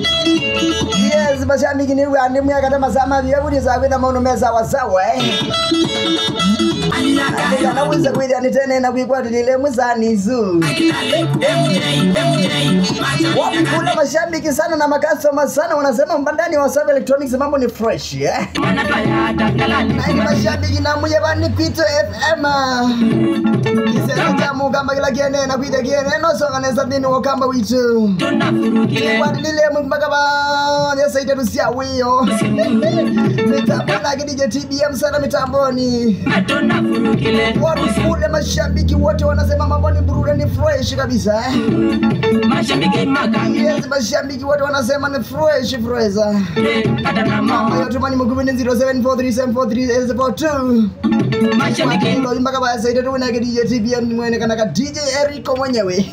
Yes, mashabiki ni wandi mwaka mazama vyakuliza kwenda maono meza wazawa naweza kwenda nitene na kuikwatulile muzanizu. Wapi kule mashabiki sana na makastoma sana wanasema mbandani wa Wasafi Electronics mambo ni fresh eh. Na mashabiki na muye bani Kwito FM. Kisera cha mugamba kila kiene na kuita kiene no so kanesa dini wakamba witu. Kwatulile mpaka ba yesa itarusia wiyo. Mitambo na DJ TBM sana mitamboni. Watu kule mashabiki wote wanasema mambo ni burudani ni fresh kabisa eh. Yes, mashabiki wote wanasema ni fresh fresh. Mambo yote mani mugubini 0743743842. Mashabiki ndio mpaka basi itarudia na DJ TBM mwene kana DJ Eriko mwenyewe.